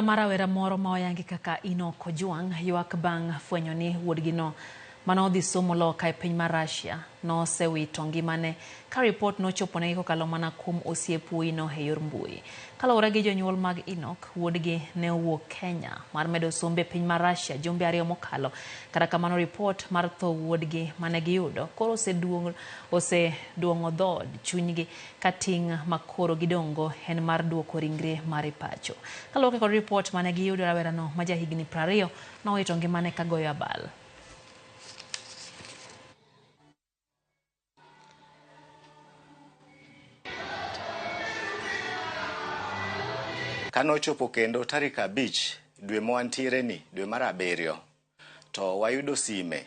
Mar rawera moro ma oyangi kaka Enock Ojwang ywak bang' fwenyo ni wuodgino manodhi somo loka e piny mar Russia nosewito ngimane ka ripot nochoponegi kokalo mana kuom osiep wuoyino e yor mbui. Kaluwore gi jonyuol mag Enock, wuodgi ne owuok Kenya mar medo sombe e piny mar Russia jumbe 2 mokalo. Kata kamano ripot mar tho wuodgi mane giyudo koro oseduong'o dhood chunygi ka ting' makoro gidong'go en mar duoko ringre mare pacho. Kaluwore kod ripot mane giyudo, rawerano ma jahigni 20 nowito ngimane ka goyo abal. Kanochopo kendo tarik 5 dwe mwantiere ni, dwe mar 7, to wayudo sime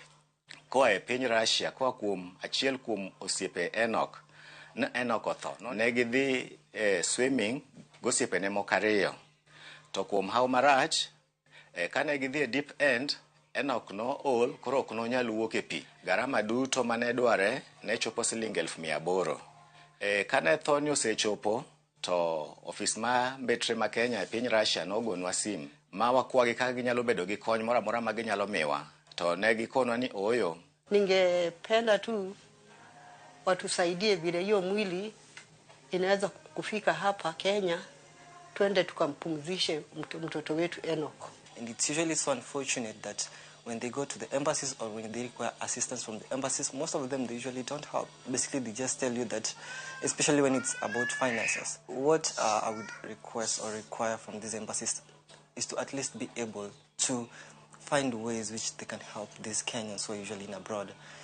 koa e piny Russia, koa kuom achiel kuom osiepe Enock, ni Enock otho. Ne gidhi e swimming gosiepene moko 2. To kuom haw marach, kane gidhi e deep end, Enock no ol, koro ok nonyal wuok e pi. Garama duto mane dware ne chopo siling 800,000. Kane tho ni osechopo, to ofis ma mbetre ma Kenya e piny Russia nogonwa sim ma wakwagi kaka ginyalo bedo gi kony moro amora ma ginyalo miwa, to ne gikonwa ni ooyo. Ningependa tu watusaidie vile hiyo mwili inaweza kufika hapa Kenya, twende tukampumzishe mtoto wetu Enock. And it's usually so unfortunate that when they go to the embassies or when they require assistance from the embassies, most of them, they usually don't help. Basically, they just tell you that, especially when it's about finances. What I would request or require from these embassies is to at least be able to find ways which they can help these Kenyans who are usually in abroad.